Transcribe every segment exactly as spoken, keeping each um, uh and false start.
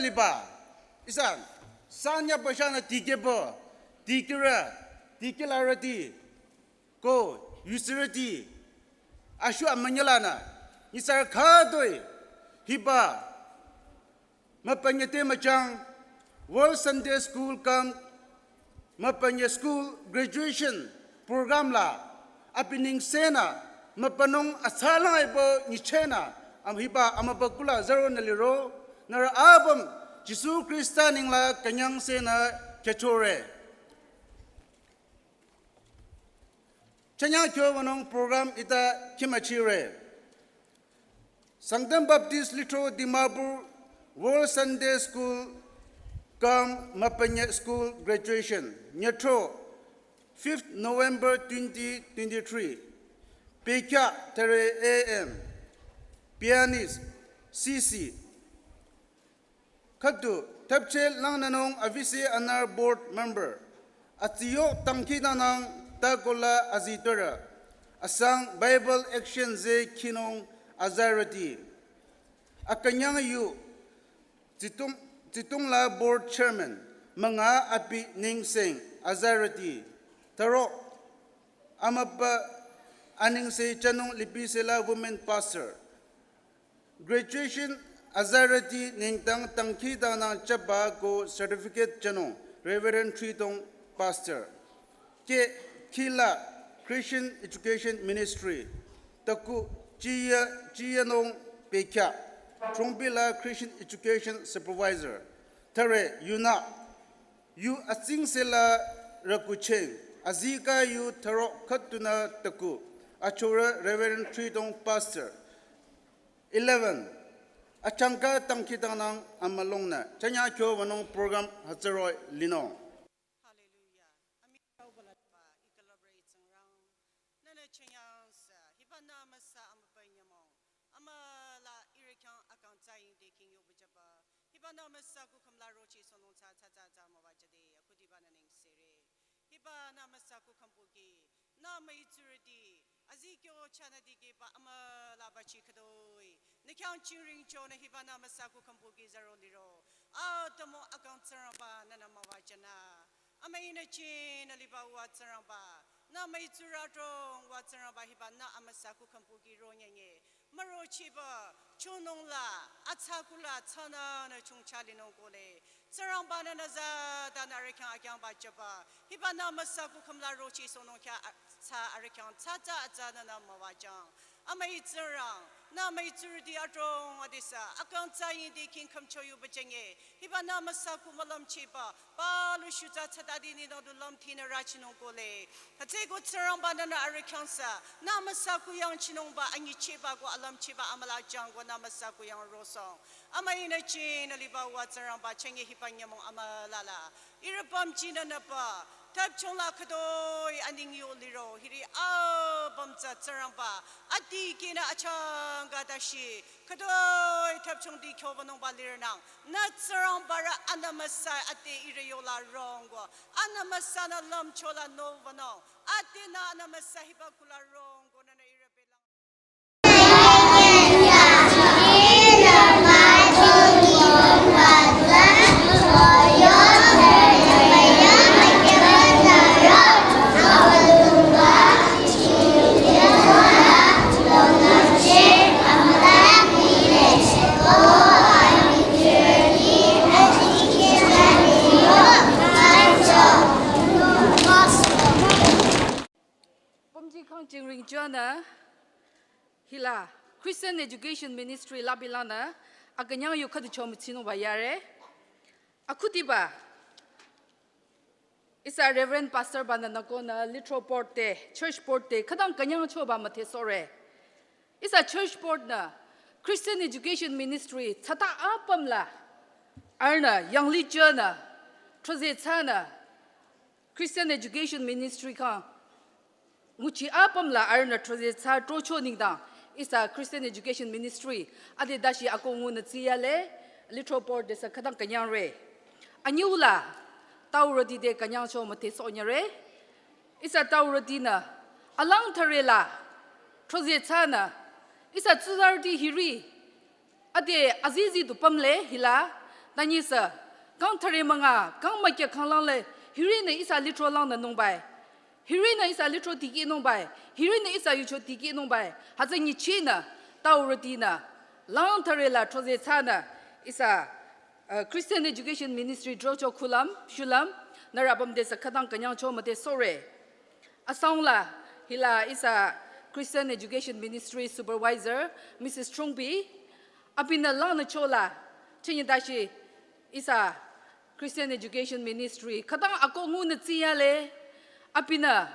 liba. Ihsa, sanya bashanü dikehba, dikehrü, dikehlarüti, ko yusirüti, ashu amünyelanü, nyitsarü khütoi, hiba, müpanye te müchang, World Sunday School cum müpanye school graduation program la, abi nengsenü, müpanung atsalang ebo nyichehnü, am hiba amübükuh la zaro nü liro, nührü apüm, Jisu Khrista nengla künyangsenü kyachore. Chanyang kyo wünung program ita khimüchire. Sangtam Baptist Lithro Dimapur World Sunday School cum müpanye school graduation. Nyetro, fifth November twenty twenty-three. Pekya thüre A M. Pianist, C C. Khüdu, thüpcheh langnünung avisi anar board member. Atsiyo tangki danang takola azitore. Asang Bible action ze khinung azarüti. Akünyang yu, Tsitung, Tsitung la board chairman. Münga abi nengseng azarüti. Thüro, amübü anengse chanung lipisela women pastor. Graduation azarüti nengdang tangki danang chaba ko certificate chanung Reverend Thridong Pastor. Ke khila Christian Education Ministry. Taku chiya, chiyanung pekya. Chongbila Christian Education Supervisor. Thüre yunü. Yu atsingsela rükucheng. Azikeh yu thüro khüdunü taku. Achore Reverend Thridong Pastor. Eleven, achangka tangki dangnang amülongnü. Chanyang kyo wünung program hütsüroi linung. Hallelujah. Ami kau balaba, ikalabra itsangrang. Nana chanyang sa, hiba na masa amübü nyümong. Amüla irekyang akang tsaying de king yo bajaba. Hiba na masa kukhüm la rochi sonung tsa tsa tsa tsa müwajade, akhudiba na nengsere. Hiba na masa kukhüm buki, na müitsurüti, azikyo chanü dikehba amüla bachi khüdoi. Nü khyang chingring chonü hiba na masa kukhüm buki zaro liro. Atümung akang Tsingrangba nünü müwajünü. Amüinü chinü liba wa Tsingrangba. Na müitsurü adrong wa Tsingrangba hiba na amüsa kukhüm buki ronyenye. Mürochiba, chunung la, atsa kula, tsana na chungcha linung kole. Tsingrangba nünü zada nü rekyang akyangba jaba. Hiba na masa kukhüm la rochi sonung kya a-, tsa arekyang, tsa tsa atsa nünü müwajang. Amüi Tsingrang, na müitsurüti adrong adisa, akang tsaying de king khümcho yu bajenge. Hiba na masa ku mülümchiba, palu shuza tsatadi ni nadu lümthinü rachinung kole. Hütsüko Tsingrangba nünü arekyangsa, na masa ku yangchinungba anyichiba ko alümchiba amüla jangko na masa ku yang rosong. Amüinü chinü liba wa Tsingrangba chenge hiba nyümong amülala. Ihrü pümchinü nüpa, thüpchung la khüdoi aning yo liro, hiri apüm tsa Tsingrangba, adikehnü achangka dashi, khüdoi thüpchung dikyo wünungba lirnang, nü Tsingrangba rü anü masa ate ihrü yola rongko, anü masa nü lümcho la no wünung, ate nü anü masa hiba kula rongko nünü ihrü belang. Pümji khang chingring chonü, hila, Christian Education Ministry labilanü, akünyang yu khüdu chomütsinungba yare. Akhudiba, ihsa Reverend Pastor banü nükonü, Lithro Board te, Church Board te, khütang künyang choba müthesore. Ihsa Church Board nü, Christian Education Ministry, tsata apüm la, arühnü, yangli chonü, throze tsanü, Christian Education Ministry kang, nguchi apüm la arühnü throze tsa trocho nengdang, ihsa Christian Education Ministry, ade dashi ako ngunü tsiyale, Lithro Board te sa khütang künyangre. Anyiu la, taurüti te künyangcho müthesonyare. Ihsa taurütinü, alang thüre la, throze tsanü, ihsa tsuzarüti hiri, ade azizi du pümle hila, Tanyisü, kang thüre münga, kang mükya khanglang le, hirinü ihsa lithro langnü nungbai. Hirinü ihsa lithro tikehnungbai. Hirinü ihsa yucho tikehnungbai. Hütsü nyichinü, taurütinü, lang thüre la throze thsanü, ihsa, uh, Christian Education Ministry throcho kulam, shulüm, nührü apüm desü khütang künyangcho müdhe sohre. Asangla, hila ihsa Christian Education Ministry Supervisor, Missus Chungbi, abinü langnüchola, chinyi dashi ihsa Christian Education Ministry, khütang akoh ngunü tsiyale, abinü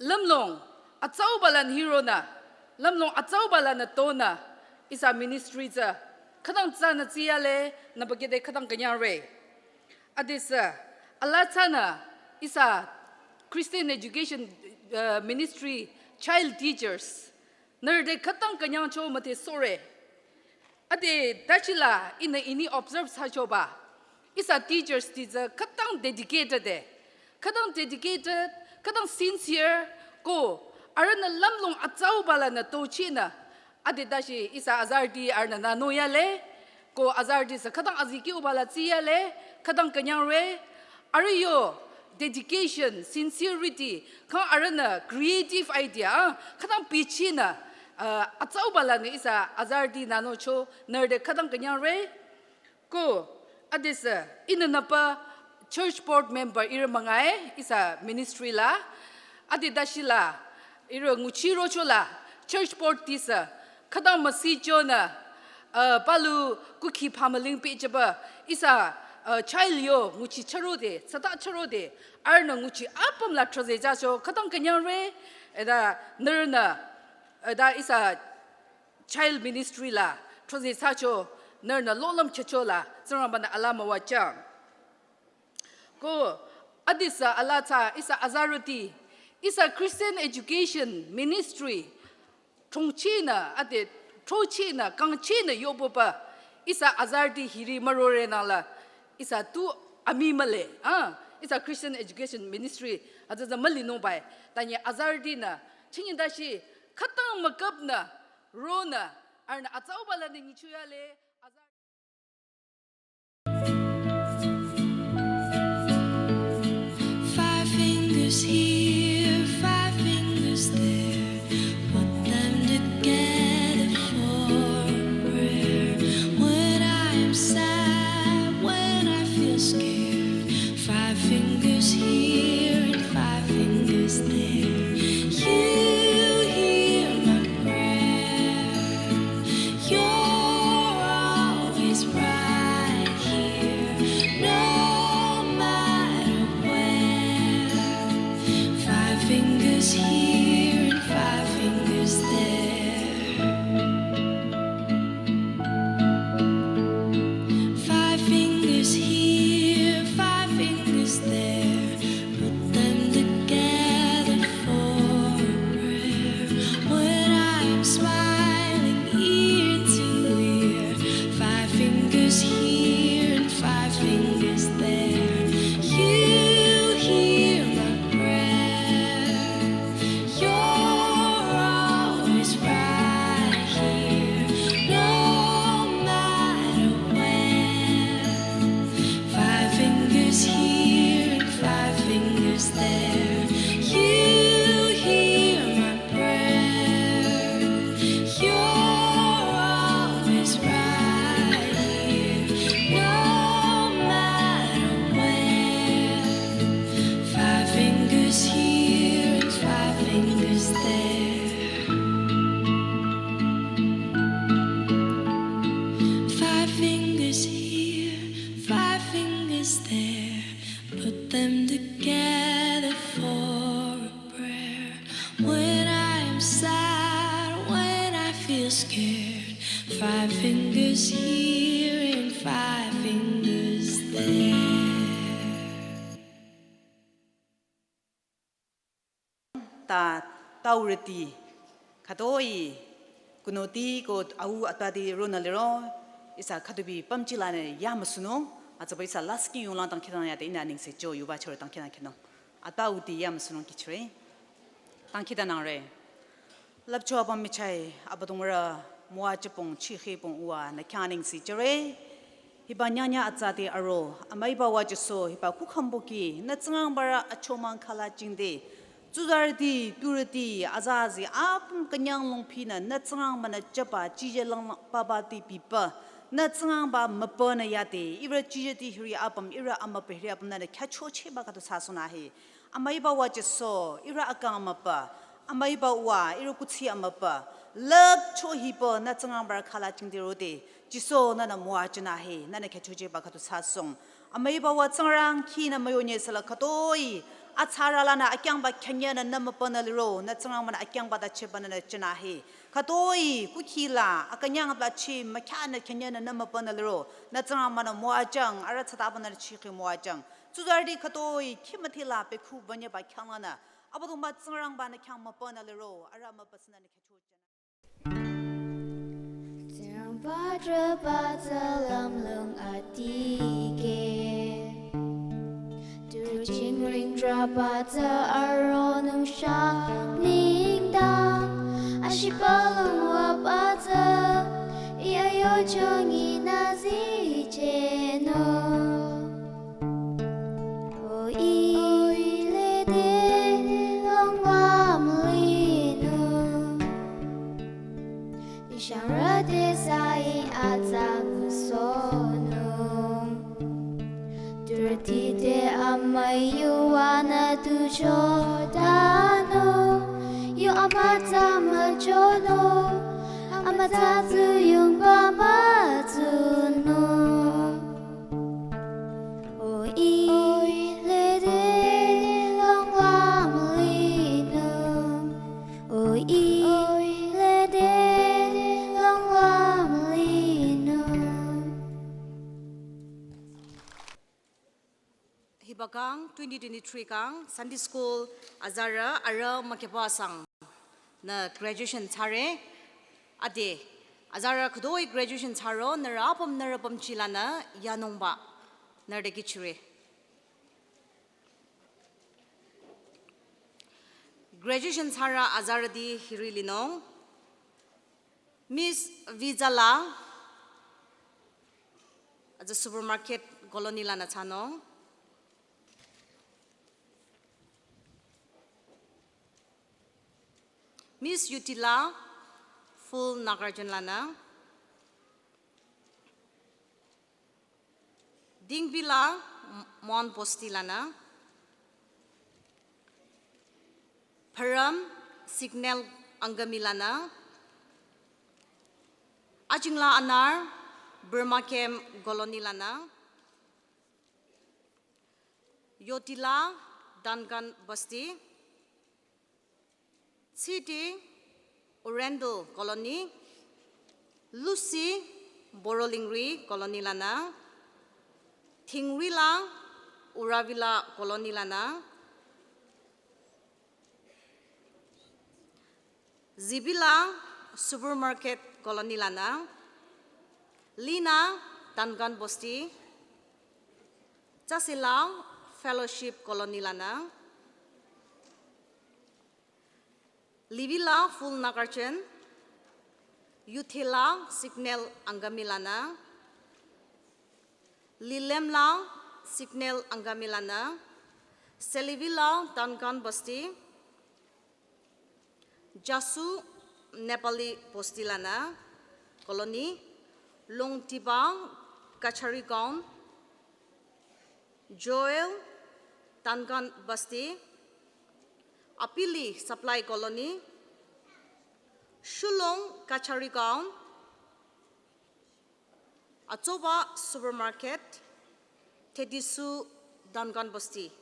lümlong atsauba lanü hironü, lümlong atsauba lanü tonü, ihsa ministry tsü, khütang tsünü tsiyale, nübükede khütang künyangre. Adesü, alaa tsünü, ihsa Christian Education, uh, Ministry child teachers, nührü te khütang künyangcho müdhe sohre. Ade dachila ihnü ini observe thsachoba. Ihsa teachers ti tsü khütang dedicated e. Khütang dedicated, khütang sincere, ko arühnü lümlong atsauba lanü tochinü. Ade dashi ihsa azarüti arühnü nanoyale, ko azarütisü khütang azikehuba la tsiyale, khütang künyangre, arüh yo dedication, sincerity, kang arühnü creative idea, ah, khütang bichinü, ah, atsauba lanü ihsa azarüti nanocho, nührü te khütang künyangre. Ko, adesü, ihnü nüpa church board member ihrü müngae, ihsa ministry la, ade dashila, ihrü nguchirochola, church board tisü, khütang müsichonü, uh, palu kukhi phamüling pehjüba, ihsa, uh, child yo nguchi chürode, tsüta chürode, arühnü nguchi apüm la throze thsacho, khütang künyangre, eda nührünü, eda ihsa child ministry la, throze thsacho, nührünü lolüm khyüchola, Tsingrangbanü alaa müwajüng. Ko, adesü alaa tsü, ihsa azarüti, ihsa Christian Education Ministry, thongchinü, ade, throchinü, kangchinü yohpüba, ihsa azarüti hiri mürore nangla, ihsa tu amii mühle, ah, ihsa Christian Education Ministry, hütsütsü mülinungbai, tanyi azarütinü, chinyi dashi, khütang müküpnü, ronü, arühnü atsauba lanü nyichuyale, azarü- Five fingers here, five fingers there. Put them together for a prayer. When I am sad, when I feel scared, five fingers here and five fingers there. You hear my prayer. You're always right here, no matter where. Five fingers here and five fingers there. Five fingers here, five fingers there. Put them together for a prayer. When I'm smiling ear to ear, five fingers here and five fingers there. You hear my prayer. You're always right here, no matter where. Five fingers here and five fingers there. You hear my prayer. You're always right here, no matter where. Five fingers here and five fingers there. Five fingers here, five fingers there. Put them together for a prayer. When I am sad, when I feel scared, five fingers here and five fingers there. Ta taurüti khütoi künoti ko au atpati ronü liro, ihsa khüdubi pümji lanü yamüsunung, atsüba ihsa lasih khyang yonglang dangkhidangnang yade ihnü anengse cho yuba chore dangkhidangnang khyünung. Atpati yamüsunung kihchire. Dangkhidangnangre. Lüpcho apüm michah, Abüdongba müwajüpung chihepung uwa nü khyang anengse chore. Hiba nyanya atsa te aro, amüiba wa Jisu, hiba kukhamboki, nü Tsingrangba rü achomang khala jingte. Tsuzarüti, turüti, azazi, apüm künyang longpinü, nü Tsingrangba nü jüba, jije lang lang papa te bipa, nü Tsingrangba müpa nü yate, ihrü jije ti hiri apüm, ihrü amüpa hiri apüm nü nü kyachocheba khüdu sasuna he. Amüiba wa Jisu, ihrü akang amüpa, amüiba wa, ihrü kuthsi amüpa, lüpcho hipa, nü Tsingrangba rü khala jingte rode, Jisu nü nü müwajüna he, nü nü kyachocheba khüdu sasung. Amüiba wa Tsingrang khinü müyonye sala khütoi, atsara lanü akyangba kyanyanü nü müpa nü liro, nü Tsingrangba nü akyangba da cheba nü nü jüna he. Khütoi, kukhila, akünyang la chi, mükyanü kyanyanü nü müpa nü liro, nü Tsingrangba nü müwajüng, arü tsataba nü chikhi müwajüng. Tsuzarüti khütoi, khimathila, pekhu banyaba kyanglanü, Abüdongba Tsingrangba nü khyang müpa nü liro, arü müpa sünü nü kyachochena. Tsingrangba trüba tsü lümlong atikeh. Turjing ring trüba tsü aronung shang nengdang. Ashiba lung waba tsü, iya yo chongi nü zijenung. O ile de long lam linung. Ishangrü te sai atsa müsonung. Turüti te amüyu wanü tu chotanung. Yu amütsa müchonung. Amütsa tsuyungba mütsunung. O ile de long lam linung. O ile de long lam linung. Hiba kang twenty twenty-three kang Sunday School azarü arüh mükepa sang nü graduation thsare. Ade, azarü khütoi graduation thsaro, nührü apüm nührü pümchi lanü yanungba nührü te kihchire. Graduation thsarü azarüti hiri linung. Miss Vizala, aza Supermarket Colony lanü thsanung. Miss Yutila, Full Nagarjan lanü. Dingbila, Mon Bosti lanü. Pharam, Signal Angami lanü. Ajingla Anar, Burma Camp Colony lanü. Yotila, Duncan Bosti. Tsiti, Orendal Colony. Lucy, Borolingri Colony lanü. Thingrila, Uravila Colony lanü. Zibila, Supermarket Colony lanü. Lina, Duncan Bosti. Chasila, Fellowship Colony lanü. Livila, Full Nagarjan. Yuthela, Signal Angami lanü. Lilemla, Signal Angami lanü. Selivila, Duncan Bosti. Jasu, Nepali Bosti lanü. Colony. Longtiba, Kachari Gaon. Joel, Duncan Bosti. Apili, Supply Colony. Shulong, Kachari Gaon. Atsoba, Supermarket. Thedisu, Duncan Bosti.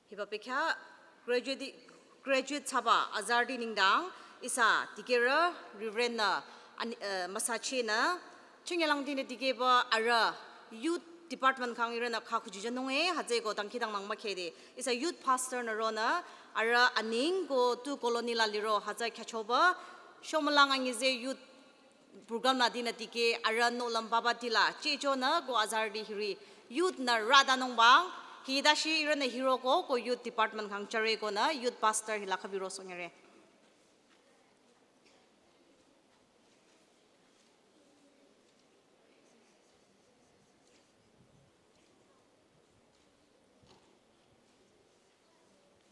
Hiba pekya graduate, graduate thsaba azarüti nengdang ihsa dikehrü Reverend nü an-, eh, müsachinü, chingyalang tinü dikehba arüh youth department kang ihrünü khakhuji jünung e, hütsüeko dangkhidangnang mükhede. Ihsa youth pastor nü ronü arüh aneng ko tu colony la liro hütsü kyachoba, shomülang angize youth Program nü dinü tikeh arüh nohlüm papa tila chichonü ko azarüti hiri youth nü radanung bang. Hita shi ihrünü hiroko ko youth department kang chare konü youth pastor hila khübiro songere.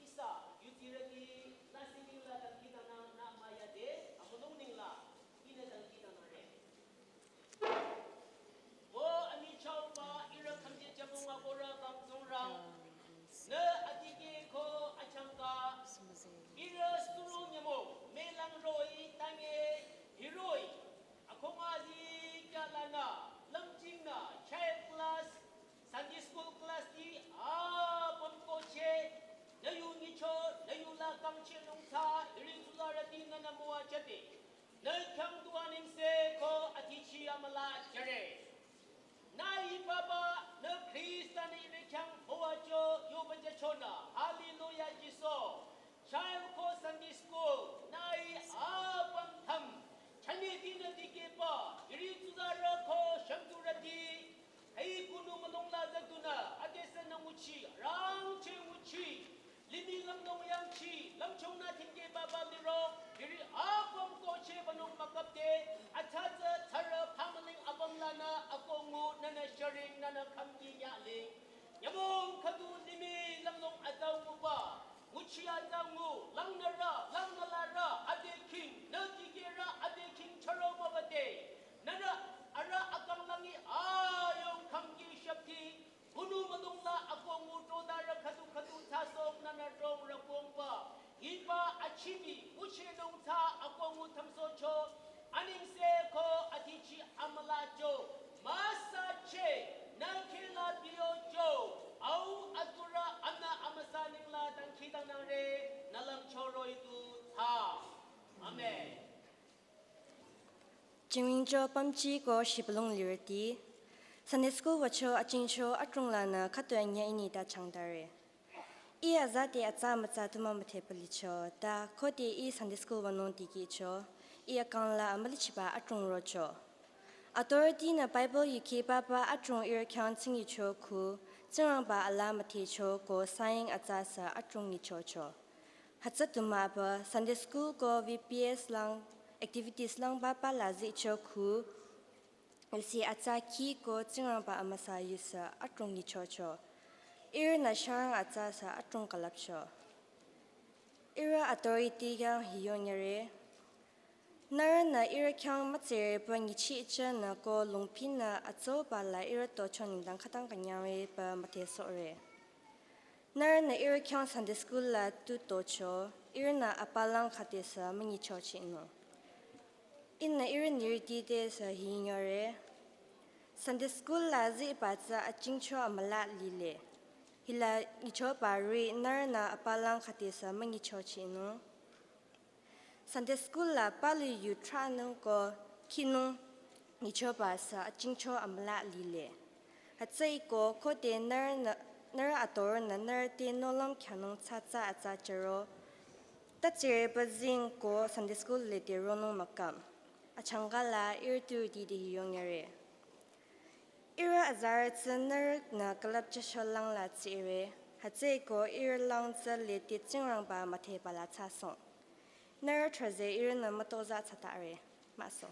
Ihsa yudsirüti lasih ninglang dangkhidangnang nü müyade, amülung ninglang ihnü dangkhidangnangre. Ko amichahba ihrü khümje jabung aborü kang Tsingrang, nü adikeh ko achangka, ihrü suro nyümong mülang roh-i tange hiroh-i, akhunga zii kyalanü, lümjingnü, child class, Sunday school class ti apüm kohcheh, nü yu nyicho, nü yula kangchehnung tsü, hiri tsuzarüti nünü müwajüde, nü khyang du anengse ko atichi amüla jüre. Nü-i papa, nü Khrista-nü ihrü khyang müwacho, yoba jüchonü, hallelujah Jisu. Child ko Sunday school, nü-i apüm thüm, chünye dinü dikehba, hiri tsuzarü ko shümtsurüti, hei kunu mülungla züdunü, adesü nü nguchi, rangcheh nguchi, limih lümlong yangchi, lümchungnü tingkeh papa liro, hiri apüm kohcheh banung mükapde, atsatsa tsarü pamaling apüm lanü, akohngu nünü sharing nünü khümki yaling. Nyümong khüdu limih lümlong atsa nguba, nguchi atsa ngu, langnürü, langnülarü, ade king, nü dikehrü, ade king charo mübade. Nünü arüh akang langi ayong khümki shüpti, kunu mülungla akohngu todarü khüdu khüdu thsasong nünü rong rükongba. Hiba achibi, nguchehnung tsü akohngu thümsohcho, anengse ko atichi amülacho, müsache, nü khehla biyocho, au aturü amna amüsa ninglang dangkhidangnangre, nü lang choroh-i du thsa. Amen. Jingmingcho pümji ko shibülung lirüti. Sunday school wücho ajingcho adrong lanü khütoi anyüh ini ta changtare. Ih azate atsa mütsa tu mümüdhe palicho, ta khode ih Sunday school wünung dikehcho, ih akang la amülichiba adrong rocho. Authority nü Bible yukheh papa adrong ihrü khyang tsingicho khu, Tsingrangba ala müdhecho ko saying atsasü adrong nyichocho. Hütsü du mah pü Sunday school ko V B S lang activities lang papa la zicho khu, yusi atsa khi ko Tsingrangba amüsa yusü adrong nyichocho. Ihrünü sharang atsasü adrong külüpcho. Ihrü authority khyang hi yonyüre. Nührünü ihrü khyang mütsire pü nyichijünü ko lungpinü atsoba la ihrü tocho nengdang khütang künyangre pü müdhesohre. Nührünü ihrü khyang Sunday school la tu tocho, ihrünü apalang khütesü münyichochinung. Ihnü ihrü nirüti tesü hi nyore. Sunday school la ziba tsü ajingcho amüla lile. Hila nyichoba ri nührünü apalang khütesü münyichochinung. Sunday school la palu yu tranung ko khinung nyichoba sü ajingcho amüla lile. Hütsüeko khode nührünü, nührü atorünü nührü te nohlüm khyanung tsatsa atsa chüro, tatsire pü zing ko Sunday school lede ronung mükam. Achangka la ihrü turüti te hi yonyüre. Ihrü azarü tsü nührünü külüpjücho lang la tsire, hütsüeko ihrü lang tsü lede Tsingrangba müdheba la thsasong. Nührü trahzeh ihrünü mütozah thsatare. Müso.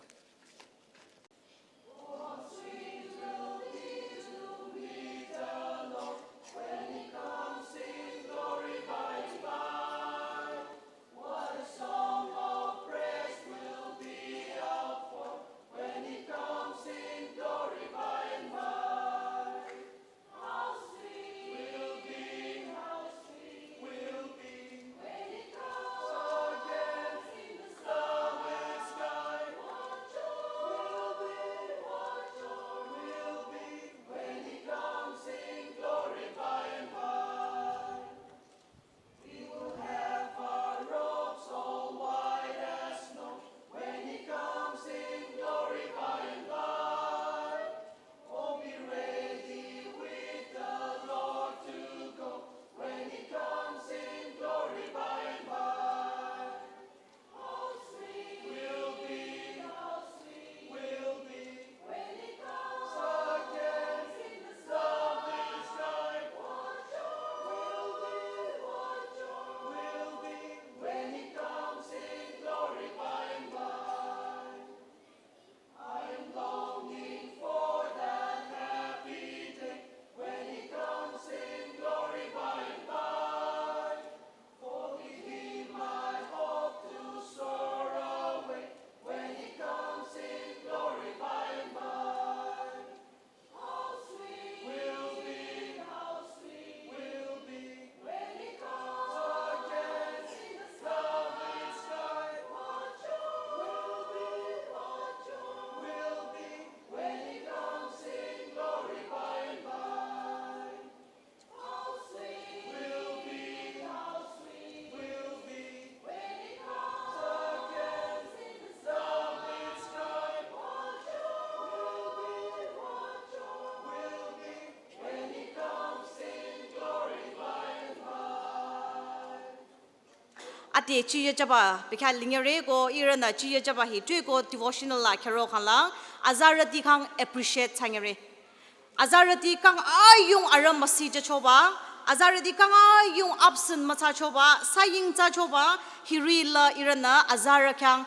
Ade chiye jaba bekha lingere ko ihrünü chiye jaba hi tui ko devotional la khero khangla azarüti khyang appreciate thsangere. Azarüti khyang ayung arüh müsi jüchoba, azarüti khyang ayung absent müthsachoba, saying thsachoba, hiri la ihrünü azarü khyang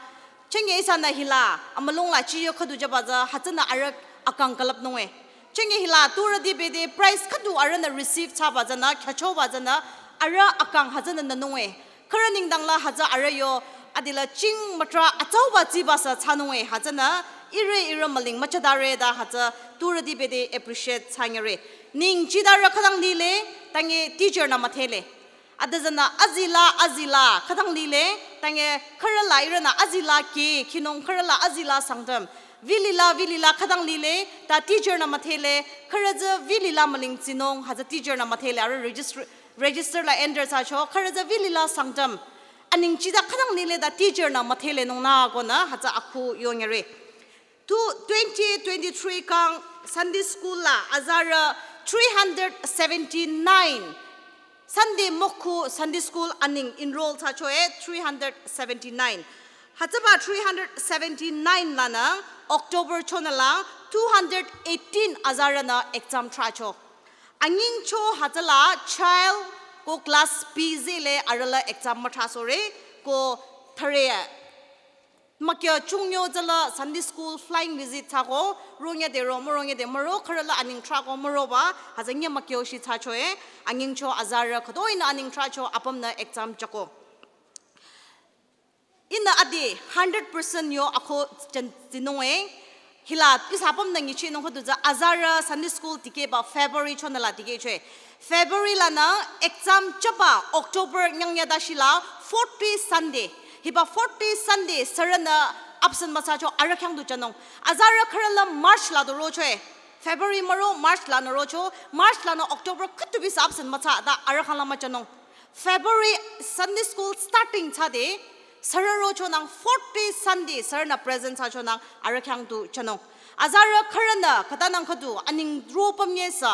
chenge ihsanü hila, amülung la chiye khüdu jaba tsü, hütsünü arüh akang külüpnunge. Chenge hila, turüti bede prize khüdu arühnü receive thsaba tsünü, khyüchoba tsünü, arüh akang hütsünü nünunge. Khürü nengdang la hütsü arüh yo, adila ching mütra atsauba tsibasü thsanunge, hütsünü, ihrü ihrü müling müchadare ta hütsü, turüti bede appreciate thsangere. Ningchidarü khütang lile, tange teacher nü müdhele. Adüzünü azila, azila, khütang lile, tange khürü la ihrünü azila ke, khinung khürü la azila Sangtam. Vilila, vilila, khütang lile, ta teacher nü müdhele, khürü tsü vilila müling tsinung, hütsü teacher nü müdhele, arüh register, register la enter thsacho, khürü tsü vilila Sangtam. Aningchida khütang lile ta teacher nü müdhelenung nü konü, hütsü akhu yongere. Tu twenty twenty-three kang Sunday school la azarü three hundred seventy-nine. Sunday mokhu Sunday school aning enroll thsachoe three hundred seventy-nine. Hütsüba three hundred seventy-nine lanü October chonü la two hundred eighteen azarünü exam thracho. Anyingcho hütsüla child ko class B zele arüh la exam müthrasohre ko thare. Mükyo chungyo tsüla Sunday school flying visit thsako, rongya de ro, mürongya de müro, khürü la aning thrako müroba, hütsü nye mükyo shi thsachoe, anyingcho azarü khütoinü aning thracho apümnü exam jüko. Ihnü ade hundred percent yo akho chen tsinunge, hila ihsa apümnü nguchinung khüdu tsü azarü Sunday school dikehba February chonü la dikehchoe. February lanü exam jüba October nyangya ta shila forty Sunday. Hiba forty Sunday sürünü absent müthsacho arüh khyang du jünung. Azarü khürü la March la du rochoe. February müro March lanü rocho. March lanü October khütubisü absent müthsa ta arüh khyang la müjünung. February Sunday school starting thsade sürü rochonang forty Sunday sürünü present thsachonang arüh khyang du jünung. Azarü khürünü khütanang khüdu aning ro pümngesü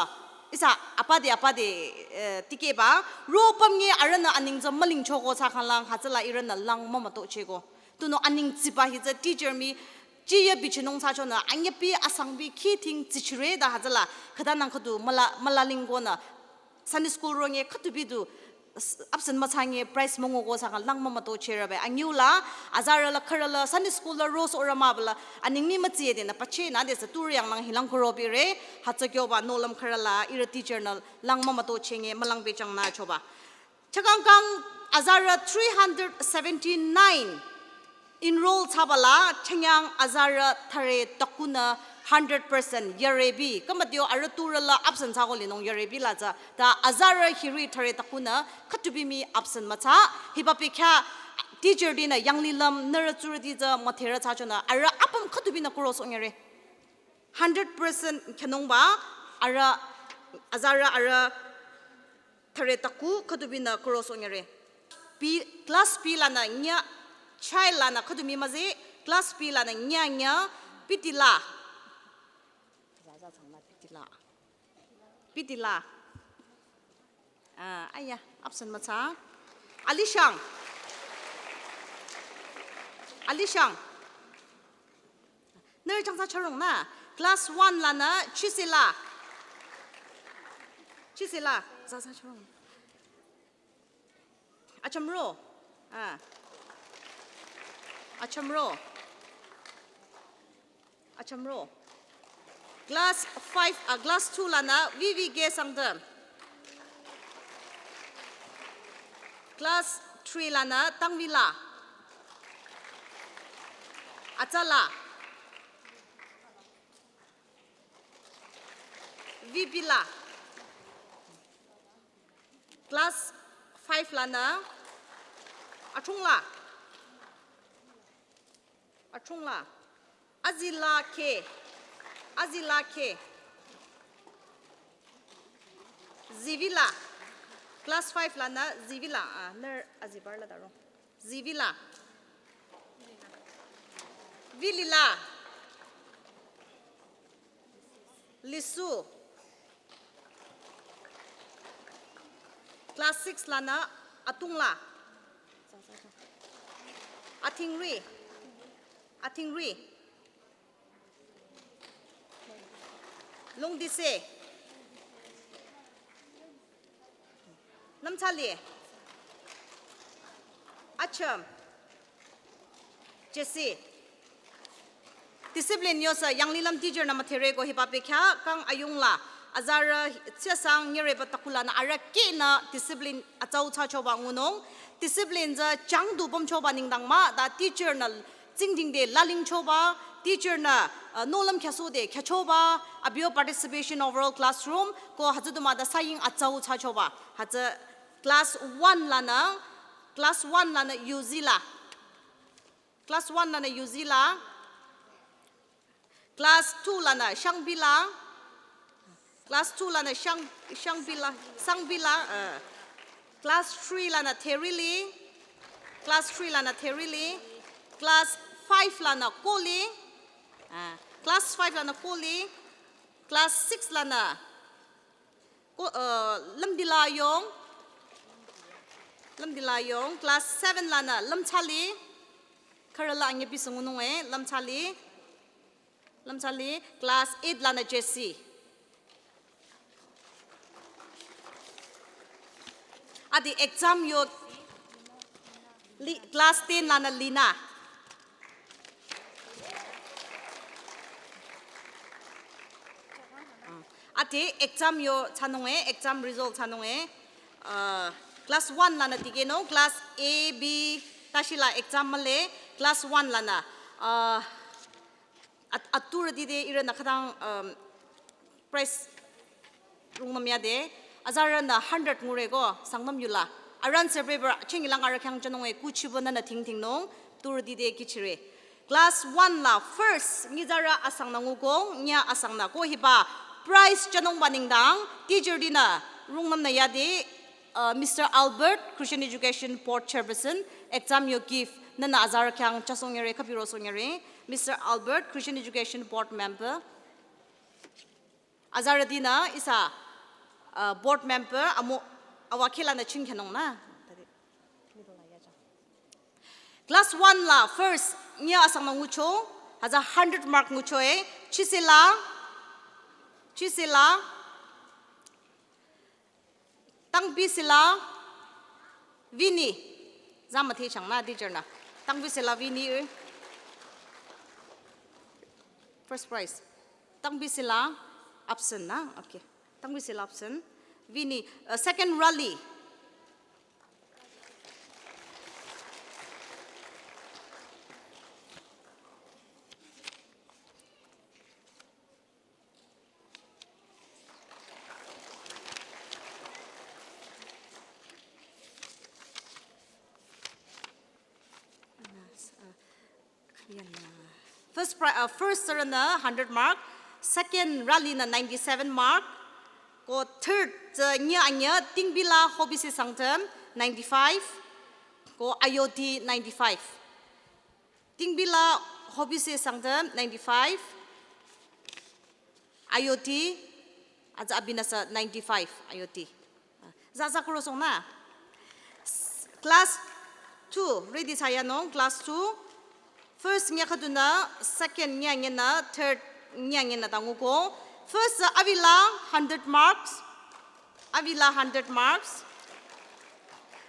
ihsa apade apade, eh, dikehba, ro pümnge arühnü aning tsü mülingchoko thsa khanglang hütsüla ihrünü lang mümütocheko. Tunüo aning tsiba hi tsü teacher mii chiye bichinung thsachonü anyüpi asangbi khi thing tsichire ta hütsüla khütanang khüdu müla, mülaling konü Sunday school ronge khütubi du s-, absent müthsange prize müngoko thsa khanglang mümütocherebe. Anyüla, azarü la khürü la Sunday school la rosohrü mübüla, aning mii mütsiye denü pache nü desü turi yanglang hilang kuro bire, hütsü kyoba nohlüm khürü la ihrü teacher nü lang mümütochenge mülang bechang nü choba. Chakangkang azarü three hundred seventy-nine enroll thsabala chanyang azarü thare takunü hundred percent yarebi. Kamadio arüh turü la absent thsako linung yarebi la tsü. Ta azarü hiri thare takunü khütubi mii absent müthsa. Hiba pekha teacher tinü yanglilüm nührü tsurüti tsü müdherü thsachonü arüh apüm khütubinü cross ongere. Hundred percent khenungba arüh azarü arüh thare taku khütubinü cross ongere. B, class B lanü nya, child lanü khütumi müzi, class B lanü nya nya, Pitila. Zaza changla Pitila. Pitila. Ah, aya, absent müthsa. Alishang. Alishang. Nührü changsa chorong nü. Class one lanü Chisila. Chisila. Zaza chorong. Achamro. Ah. Achamro. Achamro. Class five, ah, class two lanü V V K Sangtam. Class three lanü Tangvila. Atsala. Vipila. Class five lanü Achungla. Achungla. Azila K. Azila K. Zivila. Class five lanü Zivila. Ah, nührü azibarla daro. Zivila. Vilila. Lisu. Class six lanü Atungla. Athingri. Athingri. Lungdise. Namthali. Acham. Jesse. Discipline yosa yanglilüm teacher nü müdhere ko hiba bekhyah kang ayungla azarü tsüsang nyereba takulanü arüh kehnü discipline atsau thsachoba ngunung. Discipline tsü changdu pümchoba nengdang mah ta teacher nü tsingdhingde lalingchoba, teacher nü, uh, nohlüm khyasode khyüchoba, abi yo participation overall classroom ko hütsüdu mah ta saying atsau thsachoba. Hütsü class one lanü, class one lanü Yuzila. Class one lanü Yuzila. Class two lanü Shangbila. Class two lanü Shang, Shangbila, Sangbila. Uh. Class three lanü Therili. Class three lanü Therili. Class five lanü Koli. Uh. Class five lanü Koli. Class six lanü Ko, uh, Lümdila Yong. Lümdila Yong. Class seven lanü Lümthali. Kharala anyi bisungunung e, Lümthali. Lümthali. Class eight lanü Jesse. Adi exam yo li, class ten lanü Lina. Adi exam yo thsanung e, exam result thsanung e. Uh, class one lanü tikehnung, class A, B, tashila exam mühle, class one lanü. Uh, at, aturüti te ihrünü khütang, um, prize rungnüm yade, azarünü hundred ngure ko, Sangtam yula. Arüh answer paper, chingilang arüh khyang thsanung e, kuchibo nünü thingthingnung, turüti te kihchire. Class one la first, nyitsarü asang nü nguko, nya asang nü ko hiba, prize thsanungba nengdang, teacher tinü, rungnüm nü yade, uh, Mister Albert, Christian Education Board Chairperson, exam yo gift, nünü azarü khyang thsasohnyire, khüpiro sohnyire, Mister Albert, Christian Education Board Member. Azarütinü ihsa, uh, board member, amo, awa khehlanü chingkhenung nü. Class one la first, nya asang nü ngucho, hütsü hundred mark ngucho e, Chisila, Chisila, Tangbisila, Winnie. Za müthehchang nü, teacher nü. Tangbisila Winnie, eh. First prize. Tangbisila absent nü, okay. Tangbisila absent. Winnie, uh, second Raleigh. First pri-, uh, first tsürünü hundred mark, second Raleigh nü ninety-seven mark, ko third tsü nya anya Tingbila Hobisi Sangtam ninety-five, ko Ayoti ninety-five. Tingbila Hobisi Sangtam ninety-five. Ayoti, aza abinasa ninety-five, Ayoti. Za za kuro song nü. Class two, ready thsayanung, class two. First nya khüdunü, second nya ngenü, third nya ngenü ta nguko. First, uh, Avila, hundred marks. Avila hundred marks.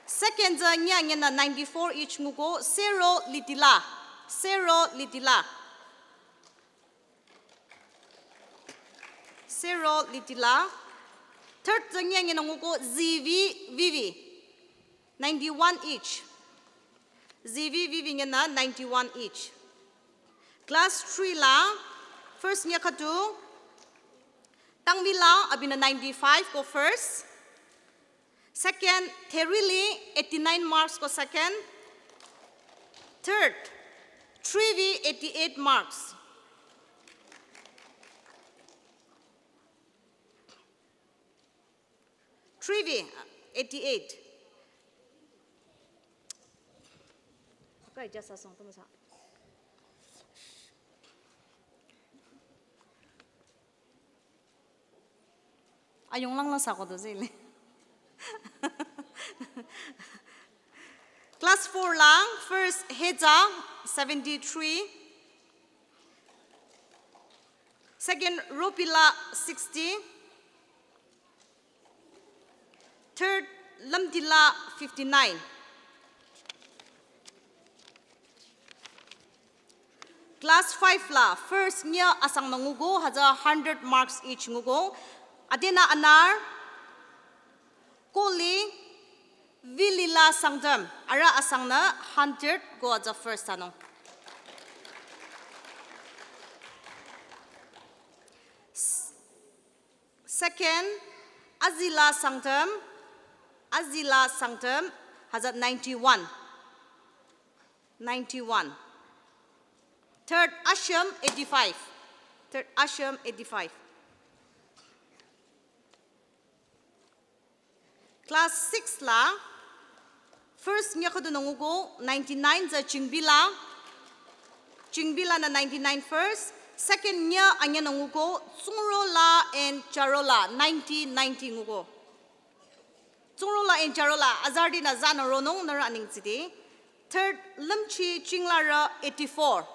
Second, uh, nya ngenü ninety-four each nguko, Sero Litila. Sero Litila. Sero Litila. Third, uh, nya ngenü nguko, Zivi Vivi. Ninety-one each. Zivi Vivi ngenü ninety-one each. Class three la, first nya khüdu, Tangvila abinü ninety-five ko first. Second, Therili, eighty-nine marks ko second. Third, Trivi, eighty-eight marks. Trivi, eighty-eight. Kai jasa song tümüsa. Ayung lang la sa ko do zele. Class four la, first Heza, seventy-three. Second Ropila, sixty. Third Lamdila, fifty-nine. Class five la, first nya asang na nguko, hütsü hundred marks each nguko. Adena anar, Koli, Vilila Sangtam, ara asang na hundred ko hütsü first thsanung. S-, second, Azila Sangtam, Azila Sangtam, hütsü ninety-one. Ninety-one. Third, Asham, eighty-five. Third, Asham, eighty-five. Class six la, first nya khüdu na nguko, ninety-nine tsü Chingbila. Chingbila na ninety-nine first. Second nya anya na nguko, Tsungro la and Charo la, ninety, ninety nguko. Tsungro la and Charo la, azarüti nü zana ronung nührü aneng tside. Third, Lamchi Chingla rü eighty-four.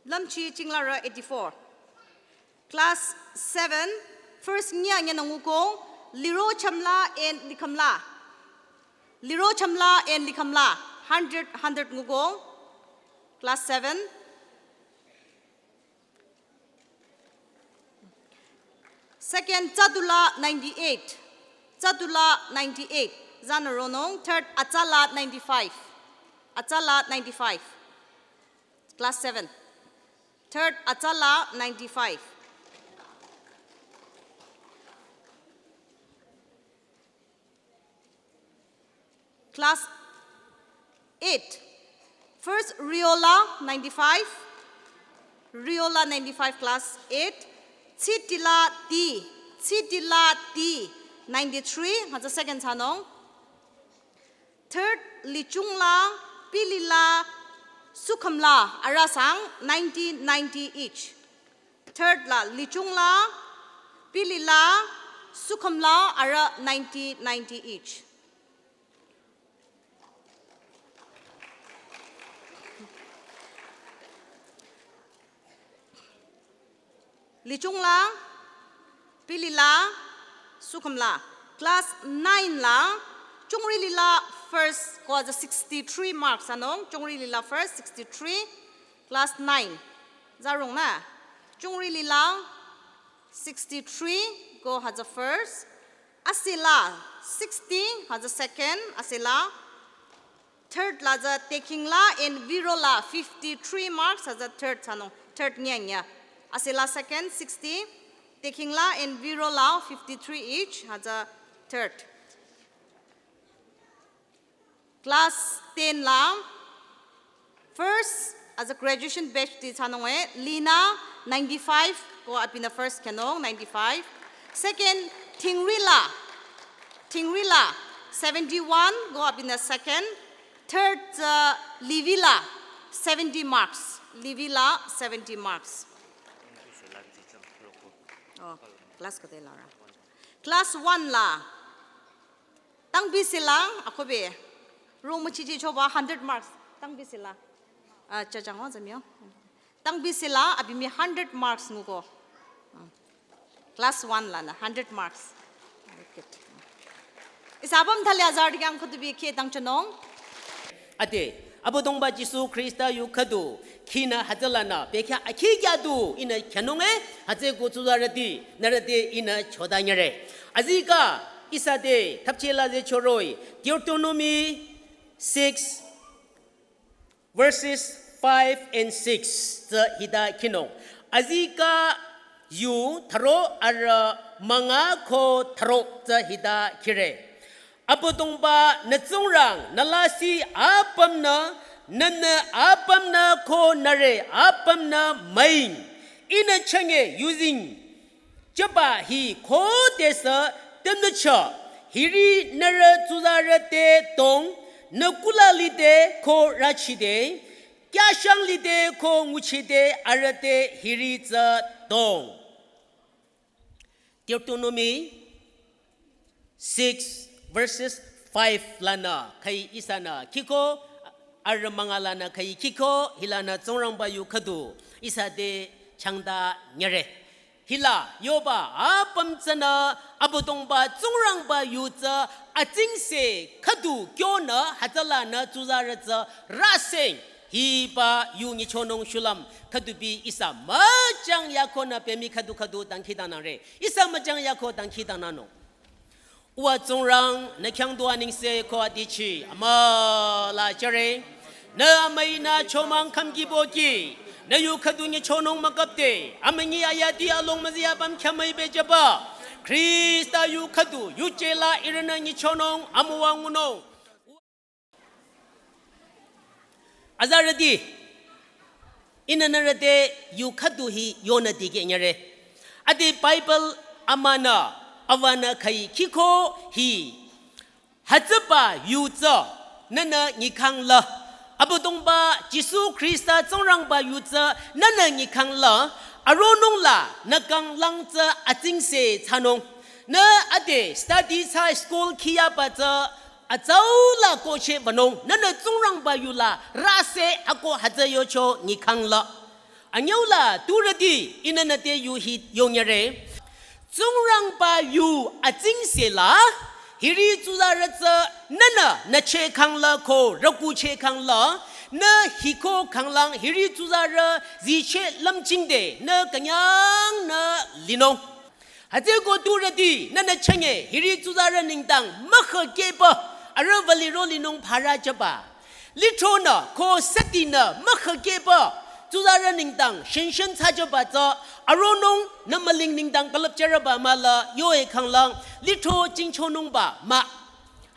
Lamchi Chingla rü eighty-four. Class seven, first nya anya na nguko, Liro Chamla and Likhamla. Liro Chamla and Likhamla, hundred, hundred nguko. Class seven. Second, Chadula, ninety-eight. Chadula, ninety-eight. Zana ronung. Third, Atsala, ninety-five. Atsala, ninety-five. Class seven. Third, Atsala, ninety-five. Class eight. First, Riola, ninety-five. Riola, ninety-five, class eight. Tsitila T. Tsitila T, ninety-three. Hütsü second thsanung. Third, Lichungla, Pilila, Sukhamla, arüh sang, ninety, ninety each. Third la, Lichungla, Pilila, Sukhamla, arüh ninety, ninety each. Lichungla, Pilila, Sukhamla. Class nine la, Chungri Lila first, ko hütsü sixty-three marks thsanung, Chungri Lila first, sixty-three, class nine. Zarong na, Chungri Lila, sixty-three, ko hütsü first. Asila, sixty, hütsü second, Asila. Third la tsü Tekhingla and Virola, fifty-three marks, hütsü third thsanung, third nya nya. Asila second, sixty, Tekhingla and Virola, fifty-three each, hütsü third. Class ten la, first, hütsü graduation batch ti thsanung e, Lina, ninety-five, ko abinü first khenung, ninety-five. Second, Thingrila, Thingrila, seventy-one, ko abinü second. Third, uh, Livila, seventy marks. Livila, seventy marks. Oh, class khüde la ra. Class one la, Tangbi Sila, akobe. Room chichi choba hundred marks. Tangbi Sila. Ah, cha chang wa zamyo. Tangbi Sila, abi mi hundred marks nguko. Ah. Class one la na, hundred marks. Very good. Ihsa apüm thali azarüti khyang khüdu bi khe tang chanung. Ade, Abüdongba Jisu Khrista yu khüdu, khinü hütsülanü, bekhyah akhi kya du, ihnü khenung e, hütsü ko tsuzarüti, nührü te ihnü choda nyere. Azikeh, ihsa te, thapchela ze choroi, Deuteronomy six, verses five and six tsü hita khinung. Azikeh yu tharo arüh münga ko tharo tsü hita khire. Abüdongba nü Tsingrang nü lasih apümnü, nühnü apümnü ko nüre apümnü müing. Ihnü chünye yuzeng jüba hi khodesü tümnüchah, hiri nührü tsuzarü te dong, nü kula lide ko rachide, Kyashang lide ko nguchide arüh te hiri tsü dong. Deuteronomy six verses five lanü khüi ihsanü khiko, arüh münga lanü khüi khiko, hilanü Tsingrangba yu khüdu ihsa te changta nyere. Hila yoba apüm tsünü Abüdongba Tsingrangba yu tsü atsingse khüdu kyonü hütsülanü tsuzarü tsü raseng hiba yu nyichonung shulüm khüdu bi ihsa müchang yakonü pemi khüdu khüdu dangkhidangnangre. Ihsa müchang yako dangkhidangnangnung. Uwa Tsingrang nü khyang dua nengse ko adichi amüla jüre. Nü amüi nü chomang khümki boki. Nü yu khüdu nyichonung mükapde. Amünyi ayati along müzi apüm khyamüi bejüba. Khrista yu khüdu yuje la ihrünü nyichonung amüwa ngunung. Azarüti, ihnü nührü te yu khüdu hi yonü dikeh nyere. Ade Bible amünü, awanü khüi khiko hi. Hütsüba yu tsü, nühnü nyikhang la. Abüdongba Jisu Khrista Tsingrangba yu tsü, nühnü nyikhang la. Aronung la, nü kanglang tsü atsingse thsanung. Nü ade study thsa school khiyaba tsü, atsau la koche wünung, nühnü Tsingrangba yu la rase ako hütsü yocho nyikhang la. Anyüu la turüti ihnü nüte yu hi yonyere. Tsingrangba yu atsingse la, hiri tsuzarü tsü nühnü nüche khang la ko rükuche khang la, nü hiko khanglang hiri tsuzarü ziche lümchingde nü künyang nü linung. Hütsüko turüti, nühnü chünye, hiri tsuzarü nengdang, mükhükehba, arüh wüliro linung phara jüba. Lithronü, ko sütinü, mükhükehba, tsuzarü nengdang, shinshin thsa jüba tsü, aronung, nü müling nengdang külüp jürüba mah la, yoe khanglang, lithro jingchonungba mah.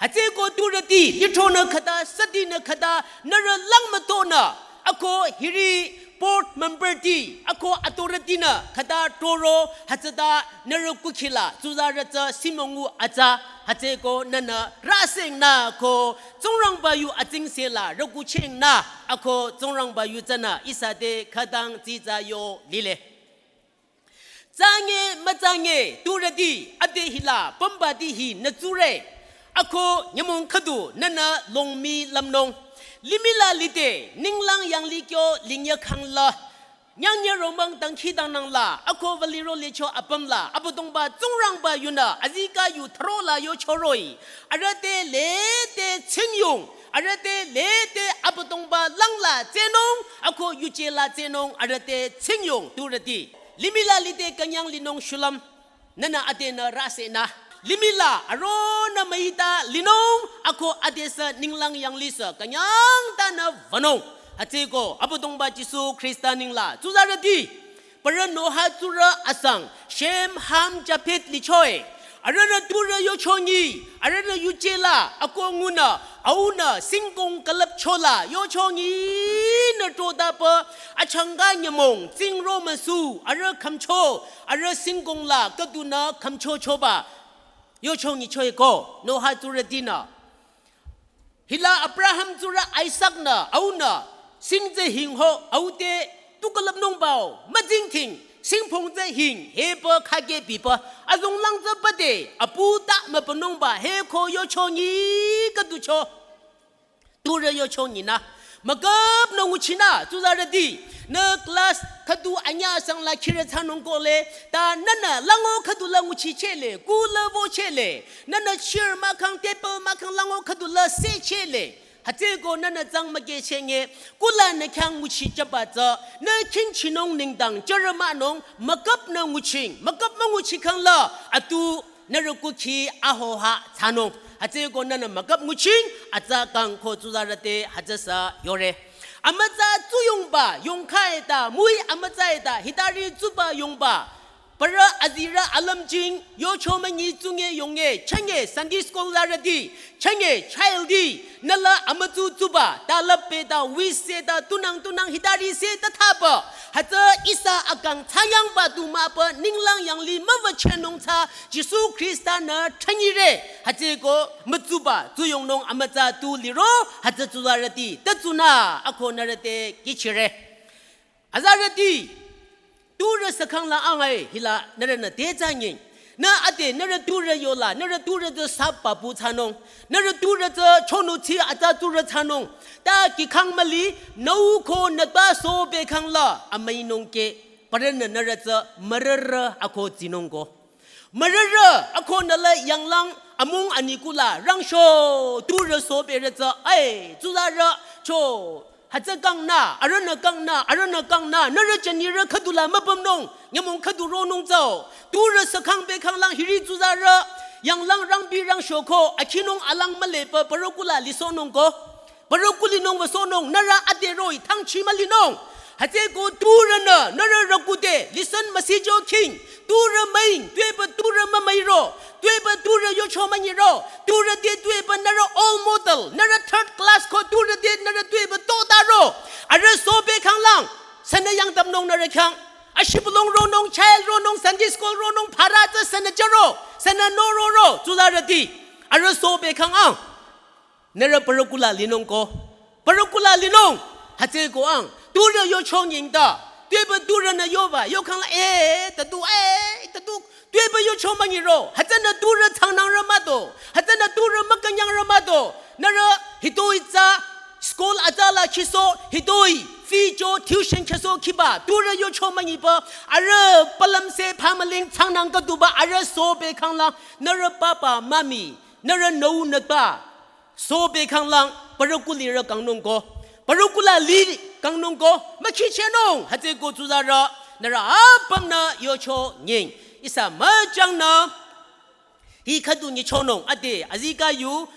Hütsüko turüti, lithronü khüta, sütinü khüta, nührü lang mütonü, ako hiri board member ti, ako authority nü khüta toro, hütsüta nührü kukhila, tsuzarü tsü simongu atsa, hütsüko nühnü raseng nü ko, Tsingrangba yu atsingse la, rükucheng nü, ako Tsingrangba yu tsünü, ihsa te khütang tsitsa yo lile. Tsange mütsange turüti ade hila pümbati hi nü tsure. Ako nyümong khüdu nühnü longmi lümnung. Limih la lide ninglang yanglih kyo lingya khang la. Nyangnyü romang dangkhidangnang la ako wüliro licho apüm la Abüdongba Tsingrangba yunü azikeh yu thüro la yochoroi. Arüh te lete tsingyong. Arüh te lete Abüdongba lang la tsehnung. Ako yuje la tsehnung arüh te tsingyong turüti. Limih la lide künyang linung shulüm. Nühnü adenü rasenü. Limih la aronü müita linung ako adesü ninglang yanglihsü künyang tanü wünung. Hütsüko Abüdongba Jisu Khrista neng la tsuzarüti. Parü Noah tsurü asang Shem Ham Japheth lichoe. Arühnü turü yochongi. Arühnü yuje la ako ngunü, aunü, singkong külüpcho la, yochongi nü trodapü, achangka nyümong, tsingro müsu, arüh khümcho, arüh singkong la, khüdunü khümchochoba, yochongi choeko, Noah tsurütinü. Hila Abraham tsurü Isaac nü, aunü, sing tsü hing ho, au te, tu külüpnung bao, mütsing ting, singpong tsü hing, hepü khake pipü, azonglang tsü püde, apu ta müpünungba, heko yochongi khüducho. Turü yochongi nü, müküp nü nguchinü, tsuzarüti, nü class khüdu anyü asang la khirü thsanung kohle, ta nühnü lango khüdu la nguchichele, ku la wochele, nühnü chair mahkhang, table mahkhang lango khüdu la sechele. Hütsüko nühnü tsang mükehchenge, kula nü khyang nguchi jüba tsü, nü khingchinung nengdang jürü mahnung, müküp nü nguching, müküp münguchi khang la, atu nührü kukhi ahoha thsanung. Hütsüko nühnü müküp nguching, atsa kang ko tsuzarü te hütsüsü yore. Amütsa tsuyongba, yongkha eta, mui amütsa eta, hitari tsuba yongba. Parü azirü alümjing, yocho münyi tsunge yonge, chünye Sunday school larüti, chünye child ti, nüla amütsu tsuba, ta lüpeta, wiseta, tunang tunang hitari seta thaba. Hütsü ihsa akang tsayangba du mah pü ninglang yanglih müwüchehnung tsü Jisu Khrista-nü thünyire. Hütsüeko mütsuba, tsuyongnung amütsa tu liro, hütsü tsularüti, ta tsunü, ako nührü te kihchire. Azarüti, turü sükhang la angai hila nührünü te tsü nying. Nü ade nührü turü yola, nührü turü tsü sap papu thsanung. Nührü turü tsü chonu tsi atsa turü thsanung. Ta kikhang müli, nüu ko nüta so bekhang la, amüinung ke, parünü nührü tsü mürürü ako tsinung ko. Mürürü, ako nüla yanglang amung anikula rangsho, turü so berü tsü, ai, tsuzarü, cho, hütsü kangnü, arühnü kangnü, arühnü kangnü, nührü jünirü khüdula müpümnung, nyümong khüdu ronung tsü, turü sükhang bekhang lang hiri tsuzarü, yanglang rangbi rangsho ko, akhinung alang mülepü, parü kula lisohnung ko. Parü kulinung wüsohnung, nührü ade roh-i thangchi mülinung. Hütsüeko turünü, nührü rükute, listen message-o khing, turü müing, tuepü turü mümüiro, tuepü turü yocho münyiro, turü te tuepü nührü old model, nührü third class ko turü te nührü tuepü totaro. Arüh so bekhang lang, sünü yangdamnung nührü khyang. Ashibülung ronung, child ronung, Sunday school ronung, para tsü sünü jüro, sünü no roro, tsuzarüti. Arüh so bekhang ang. Nührü parü kula linung ko. Parü kula linung. Hütsüeko ang. Turü yocho nying ta. Tuepü turünü yoba. Yokhang la, eh, tatu, eh, tatu. Tuepü yocho münyiro. Hütsünü turü tsangnangrü müto. Hütsünü turü mükünyangrü müto. Nührü hitoi tsü school atsa la khiso, hitoi fee cho tuition khiso khiba. Turü yocho münyipü. Arüh palümse phamüling tsangnang katuba. Arüh so bekhang la. Nührü papa, mami. Nührü nüu nüta. So bekhang lang, parü kulirü kangnung ko. Parü kula li kangnung ko. Mükhichehnung, hütsüeko tsuzarü, nührü apümnü yocho nying. Ihsa müchangnü, hi khüdu nyichonung, ade, azika yu,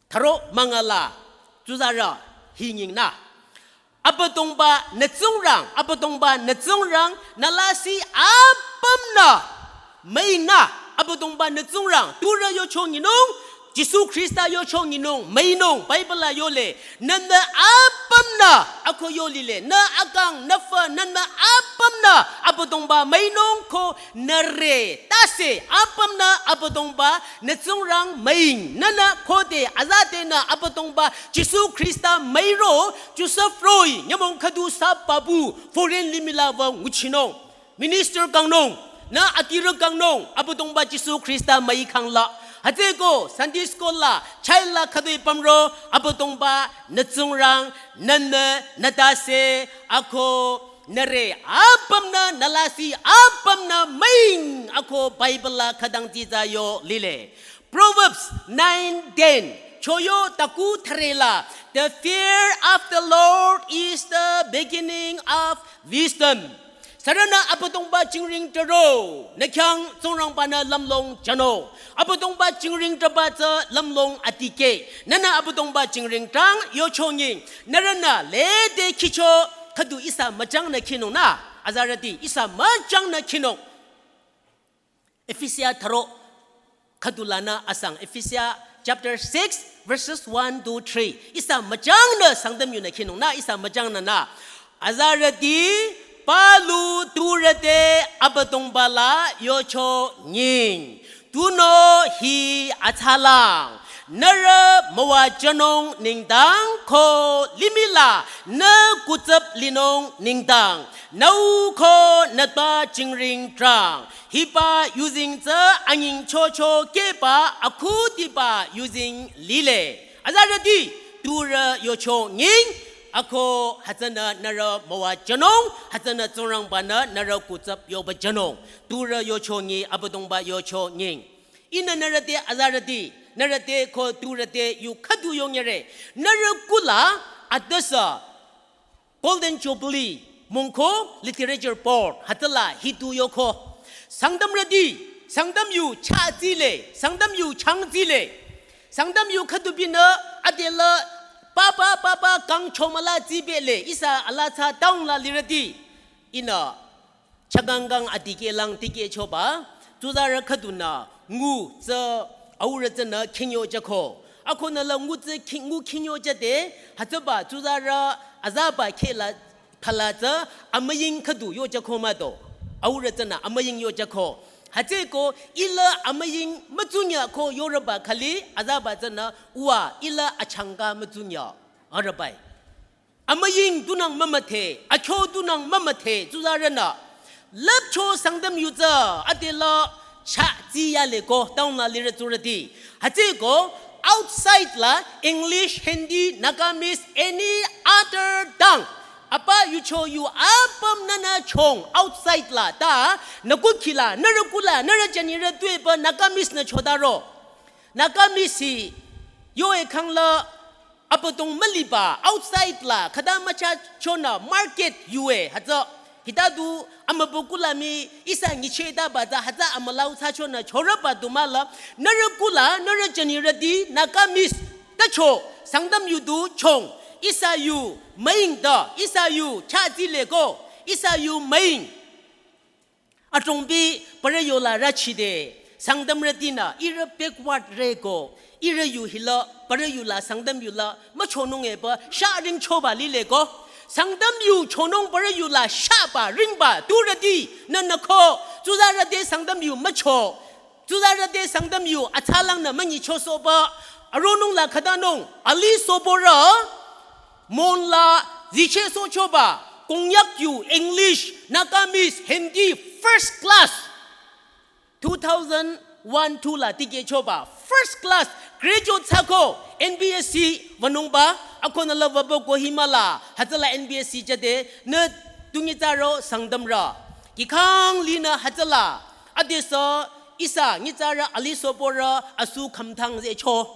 tharo mangala, tsuzarü, hi nyingnü. Abüdongba nü Tsingrang, Abüdongba nü Tsingrang, nü lasih apümnü, müingnü, Abüdongba nü Tsingrang, turü yocho nyinung, Jisu Khrista yocho nyinung, müinung, Bible la yole, nünü apümnü, ako yolile, nü akang, nü fü, nünü apümnü, Abüdongba müinung ko nüre, tase, apümnü, Abüdongba, nü Tsingrang müing, nünü khode, azadenü, Abüdongba, Jisu Khrista müiro, Joseph Roy, nyümong khüdu sa papu, foreign limih la wü nguchinung. Minister kangnung, nü atirü kangnung, Abüdongba Jisu Khrista müikhang la. Hütsüeko, Sunday school la, child la khüdu pümro, Abüdongba, nü Tsingrang, nünü, nü tase, ako, nüre, apümnü, nü lasih, apümnü, müing, ako, Bible la khütang titsa yo lile. Proverbs nine ten. Choyo taku tharela. The fear of the Lord is the beginning of wisdom. Sürünü Abüdongba jingring taro. Nü khyang Tsingrangbanü lümlong jano. Abüdongba jingring taba tsü lümlong atike. Nünü Abüdongba jingring tang yocho nying. Nührünü lede khicho khüdu ihsa müchangnü khinung nü. Azarüti ihsa müchangnü khinung. Ephesia tharo khüdu lanü asang Ephesia chapter six verses one to three. Ihsa müchangnü Sangtam yunü khinung nü ihsa müchangnü nü. Azarüti palu turü te Abüdongba la yocho nying. Tunüo hi atsalang. Nührü müwajünung nengdang ko limih la nü kutsap linung nengdang. Nüu ko nüta jingring trang. Hiba yuzeng tsü anyingchocho keba akhudiba yuzeng lile. Azarüti turü yocho nying ako hütsünü nührü müwajünung, hütsünü Tsingrangbanü nührü kutsap yobajünung. Turü yocho nyi Abüdongba yocho nying. Ihnü nührü te azarüti, nührü te ko turü te yu khüdu yongyere. Nührü kula adüsü Golden Jubilee mungko Literature Board hütsüla hitu yoko. Sangtamrüti, Sangtam yu cha tsile, Sangtam yu chang tsile. Sangtam yu khüdu binü adela papa papa kang chomala tsibele ihsa ala tsa town la lirüti. Ihnü Chagangang adikehlang tikehchoba, tsuzarü khüdunü ngu tsü aurü tsünü khingyojüko. Akonü la ngu tsü khi-, ngu khingyojüde, hütsüba tsuzarü azaba khehla phala tsü amüying khüdu yojüko mado. Aurü tsünü amüying yojüko. Hütsüeko ila amüying mütsunyako yorüba khali azaba tsünü uwa ila achangka mütsunya. Arübai. Amüying tunang mümüdhe, akyo tunang mümüdhe, tsuzarünü. Lüpcho Sangtam yu tsü, adela cha tsi yaleko, town la lirü tsurüti. Hütsüeko, outside la, English, Hindi, Nagamese, any other tongue. Apa yucho yu apüm nünü chong, outside la, ta, nükukhi la, nürü kula, nürü janirü tuepü, Nagamese nü chodaro. Nagamese hi, yo ekhang la, Abüdong müliba outside la khüta müchachonü market yue hütsü. Hita du amübükuh la mii ihsa nyichehta ba tsü hütsü amülah thsachonü chorüba du mah la nürü kuh la nürü jünirüti Nagamese tacho Sangtam yu du chong ihsa yu müing ta ihsa yu chah tsi leko ihsa yu müing. Adrongbi parü yola rüchide, Sangtamrütinü, ihrü backward reko, ihrü yu hila, parü yula, Sangtam yula, müchonung epü, sha ringchoba lileko. Sangtam yu chonung parü yula, shaba, ringba, turüti, nünüko, tsuzarüte Sangtam yu mücho, tsuzarüte Sangtam yu, atsalangnü münyichosohba, aronung la khütanung, alisohborü, Mon la zichehsohchoba, Konyak yu English, Nagamese, Hindi, first class. Two thousand one two la tikehchoba, first class, graduate thsako, N B S C, wünungba, akonü la wübü Kohima la, hütsüla N B S C jüde, nü tu nyitsarü Sangtamrü. Kikhang linü hütsüla, adesü, ihsa, nyitsarü, alisohborü, asu khümthang zehcho.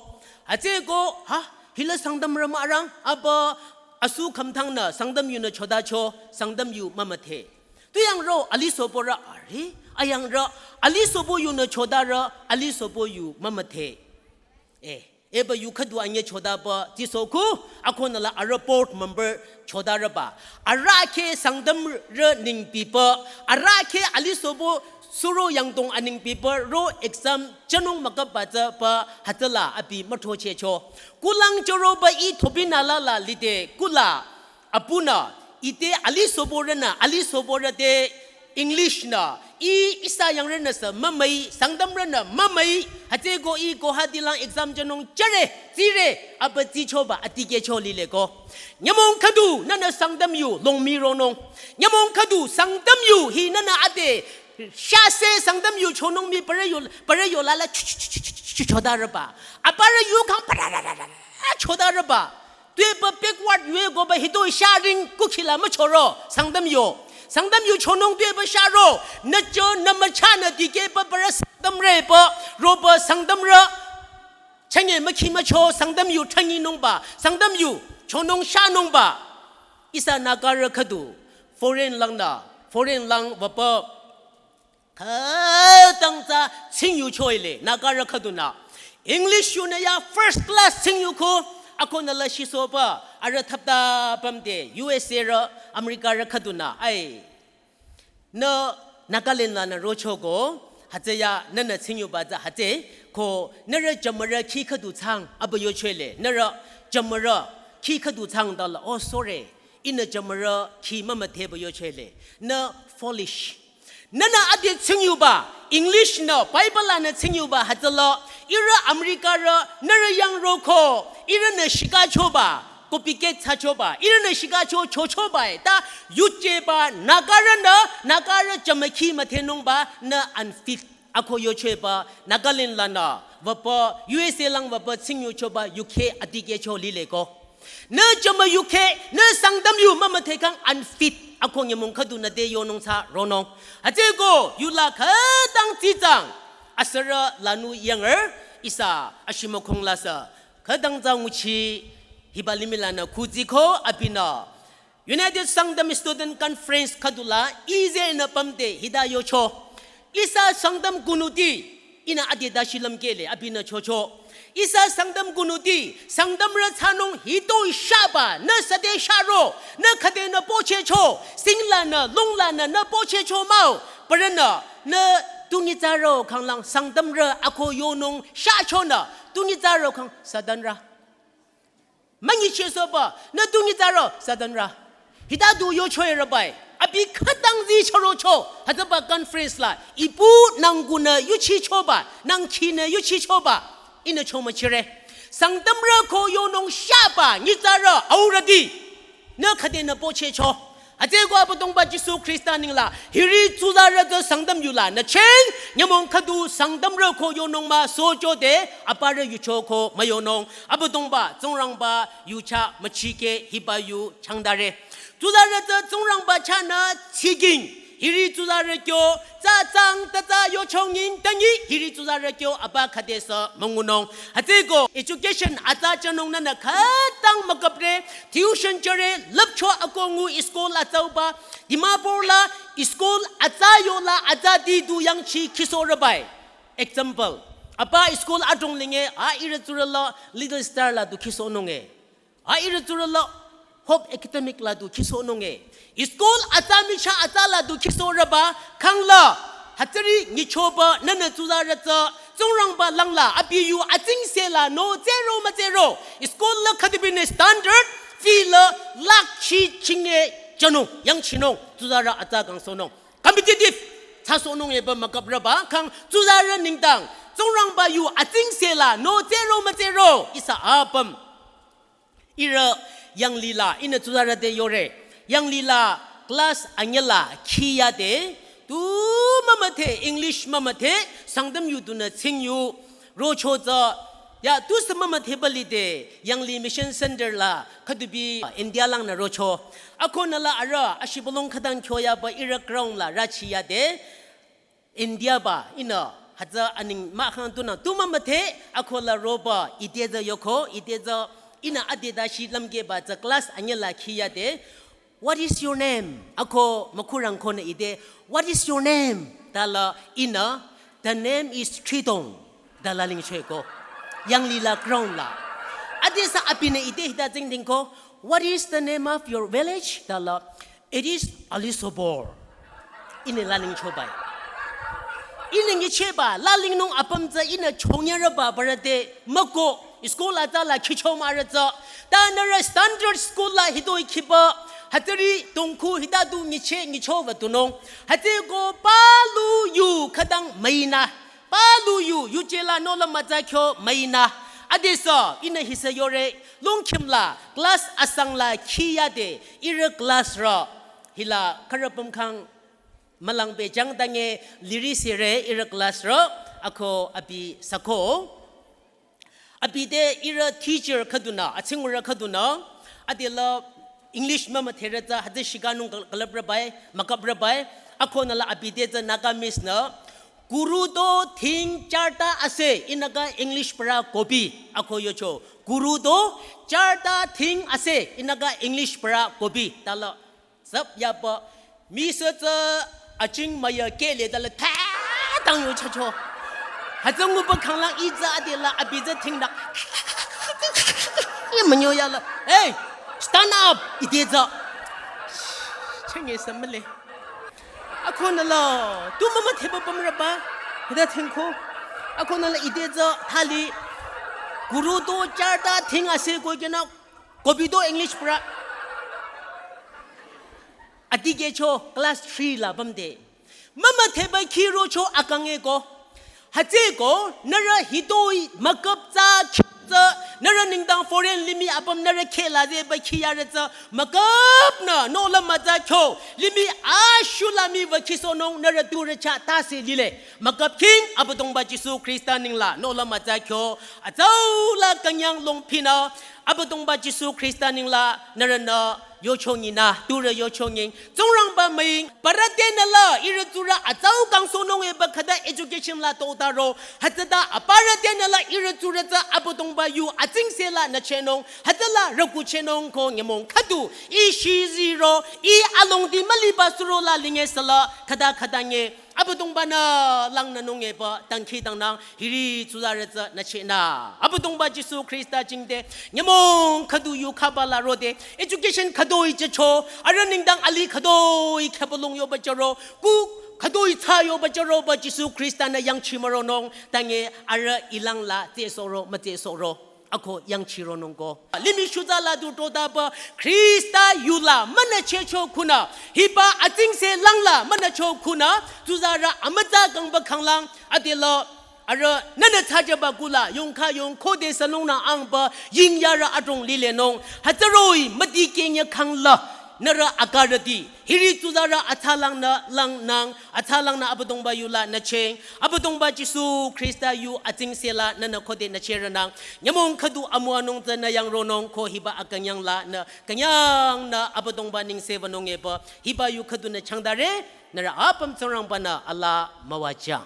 Hütsüeko, ha, hila Sangtamrü mah arang, apa asu khümthangnü Sangtam yunü chotacho, Sangtam yu mümüdhe. Tu yangro alisohborü are, ayangrü alisohbo yunü chotarü, alisohbo yu mümüdhe. Eh, epü yu khüdu anye chotaba, tsisohku, akonü la arüh board member chotarüba. Arahkheh Sangtamrü nengpipü, arahkheh alisohbo suro yangdong anengpipü, ro exam jünung müküpba tsüpü, hütsüla abi müthrochehcho. Kulang choroba i thopinü la la lide kula apunü ite alisohborünü alisohborü te English nü i ihsa yangrünüsü mümüi Sangtamrünü mümüi hütsüeko i Guwahati lang exam jünung jüre tsire abü tsichoba atikehcho lileko. Nyümong khüdu nünü Sangtam yu longmi ronung. Nyümong khüdu Sangtam yu hi nünü ade shase Sangtam yu chonung mii parü yu, parü yu la la ch-, ch-, ch-, ch-, ch-, chotarüba. Aparü yu khang parü chotarüba. Tuepü backward yue koba hitoi sha ring kukhi la müchoro Sangtam yu. Sangtam yu chonung tuepü sharo. Nücho nü müchanü dikehpü parü Sangtamrü pü roba Sangtamrü. Chünye mükhi mücho Sangtam yu thanyinungba. Sangtam yu chonung shanungba. Ihsa Nagarü khüdu. Foreign langnü. Foreign lang wüpü. Khütang tsü tsingyu choile, Nagarü khüdunü. English yunü ya first class tsingyu ko, akonü la shisohba, arüh thapta pümde, U S A rü, Americarü khüdunü, ai. Nü Nagaland lanü rochoko, hütsüya, nünü tsingyuba tsü hütsü, ko, nührü jümürü khi khüdu tsang, abü yochele, nührü jümürü khi khüdu tsang dala, oh sorry, ihnü jümürü khi mümüdhepü yochele, nü foolish. Nünü ade tsingyuba, English nü, Bible lanü tsingyuba hütsüla, ihrü Americarü, nührü yangroko, ihrünü shikachoba, copycat thsachoba, ihrünü shikacho chochoba, e, ta yujeba, Nagarünü, Nagarü jümü khi müdhenungba, nü unfit, ako yocheba, Nagaland lanü, wüpü, U S A lang wüpü, tsingyuchoba, yukheh adikehcho lileko. Nü jümü yukheh, nü Sangtam yu mümüdhekhang unfit. Ako nyümong khüdunü te yonung tsü ronung. Hütsüeko, yula khütang tsitsang. Asürü lanü yanger, ihsa ashimükhong lasü. Khütang tsü nguchi, hiba limih lanü khutsiko abinü. United Sangtam Student Conference khüdula, izenü pümde hita yocho. Ihsa Sangtam kunuti, ihnü ade dashi lümkehle, abinü chocho. Ihsa Sangtam kunuti, Sangtamrü thsanung hitoi shaba, nü süte sharo, nü khüdenü pochehcho, singlanü, lunglanü, nü pochehcho mah-o, parünü, nü tu nyitsarü khanglang Sangtamrü ako yonung shachonü, tu nyitsarü khang Satanrü. Münyichehsohba, nü tu nyitsarü Satanrü. Hita du yocho-i rübai. Abi khütang zi chürocho. Hütsüba conference la. Ipu nang kunü yuchichoba. Nang khinü yuchichoba. Ihnü chomüchire. Sangtamrü ko yonung shaba nyitsarü aurüti. Nü khüdenü pochehcho. Hütsüeko Abüdongba Jisu Khrista nengla, hiri tsuzarü tsü Sangtam yula nü cheng, nyümong khüdu Sangtamrü ko yonung mah sohcho de, aparü yucho ko müyonung, Abüdongba, Tsingrangba, yucha müchikeh hiba yu changdare. Tsuzarü tsü Tsingrangba chahnü tsiking, hiri tsuzarü kyo, tsa tsang, ta tsa yochongin, tangi, hiri tsuzarü kyo, apa khüdesü müngunung. Hütsüeko, education atsa chanung nünü khütang mükapre, tuition chore, lüpcho ako ngu school atsauba, Dimapur la school atsa yola atsati du yangchi khisoh rübai. Example, apa school adrong linge, a ihrü tsurü la Little Star la du khisohnung e. A ihrü tsurü la Hope Academic la du khisohnung e. School atsa michah atsa la du khisoh rüba, khangla, hütsüri nyichoba nünü tsuzarü tsü, Tsingrangba langla, abi yu atsingse la, no, tsero, mütsero. School la khüdubinü standard, fee la, lakh chi chinge, chanung, yangchinung, tsuzarü atsa kangsohnung. Competitive, thsasohnung eba mükaprüba, khang, tsuzarü nengdang, Tsingrangba yu atsingse la, no, tsero, mütsero, ihsa apüm. Ihrü yanglila, ihnü tsuzarü te yore. Yanglila class anyüla khiyade, tu mümüdhe, English mümüdhe, Sangtam yu dunü tsingyu, rocho tsü, ya, tusü mümüdheba lide, yangli Mission Center la, khüdubi, India langnü rocho. Akonüla arüh, ashibülung khütang kyoyaba ihrü ground la, rüchiyade, India ba, ihnü, hütsü aning mahkhang tunü, tu mümüdhe, akola roba, ite tsü yoko, ite tsü, ihnü adeda shi lümkehba tsü class anyüla khiyade, "What is your name?" Ako mükhurang konü ite, "What is your name?" Tala ihnü, "The name is Tridong." Tala lingcheko. Yanglila ground la. Adesü abinü ite hita tsingdingko, "What is the name of your village?" Tala, "It is Alisobor." Ihnü la lingchobai. Ihnü nyichehba, la lingnung apüm tsü ihnü chongyarüba barüte, müko, school atsa la khicho mürü tsü. Ta nührü standard school la hitoi khiba, hütsüri tongkhu hita du nyicheh nyichoba tunung. Hütsüeko palu yu khütang müinü. Palu yu, yuje la nola mütsa kyo müinü. Adesü, ihnü hisü yore, longkhim la, class asang la khiyade, ihrü class rü. Hila, khürü pümkhang, mülang pehjang tange, liri sere, ihrü class rü, ako abi sako. Abi te ihrü teacher khüdunü, atsingurü khüdunü, adela English mümüdherü tsü hütsü shikanung kal-, kalaprübai, mükaprübai, akonüla abi te tsü Naga miss nü, "Guru to thing charta ase," ihnü ka English para kobi, ako yocho. "Guru to charta thing ase," ihnü ka English para kobi, tala. Sap yapa, miss tsü aching maya kele tala tha tang yo chacho. Hütsü nguba khanglang itsü adela abi tsü thingdak. Ye münyo yala. "Hey, stand up!" ite tsü. Chenge samale. Akonüla, tu mümüdheba pümrüba. Hita thingko. Akonüla ite tsü thali. "Guru to charta thing ase," ko kena. Kobi to English para. Adikehcho class three la pümde. Mümüdheba khirocho akangeko. Hütsüeko, nührü hitoi mükap tsü khi tsü, nührü nengdang foreign limih apüm nührü khela zeba khiyarü tsü, mükapnü, nola mütsa kyo, limih ashu la mii wü khisohnung nührü turü chah tase lile. Mükap king, Abüdongba Jisu Khrista nengla, nola mütsa kyo, atsau la künyang longpinü, Abüdongba Jisu Khrista nengla nührünü yochonginü, turü yochongin. Tsingrangba müing, barütenü la, ihrü tsurü atsau kangsohnung eba khüta education la totaro. Hütsüta aparütenü la, ihrü tsurü tsü Abüdongba yu atsingse la nüchehnung. Hütsüla rükuchehnung ko nyümong khüdu. Ih shiziro, ih alongdi müliba suro la linge sala, khüta khüta nge. Abüdongba-nü langnünung epü dangkhidangnang hiri tsuzarü tsü nüchehnü. Abüdongba Jisu Khrista jingte nyümong khüdu yukhaba la rode, education khütoi jücho, arüh nengdang alih khütoi khübülung yoba jüro, ku khütoi thsa yoba jüroba Jisu Khrista-nü yangchi müronung, tange arüh ilang la tsehsohro mütsehsohro. Ako yangchironung ko. Limih shuza la du totaba Khrista yula münüchehcho khunü. Hiba atsingse lang la münücho khunü. Tsuzarü amütsa kangba khanglang. Adela arüh nünü thsajüba kula. Yongkha yong khode sünungnü angba yingyarü adrong lilenung. Hütsüroh-i müdikeh nyükhang la. Nührü akarüti. Hiri tsuzarü atsalangnü langnang, atsalangnü Abüdongba yula nücheng, Abüdongba Jisu Khrista yu atsingse la nünü khode nüchehrünang, nyümong khüdu amüwanung tsünü yangronung ko hiba akünyang la nü, künyangnü Abüdongba nengse wünung epü, hiba yu khüdunü changdare, nührü apüm Tsingrangba-nü alaa müwajüng.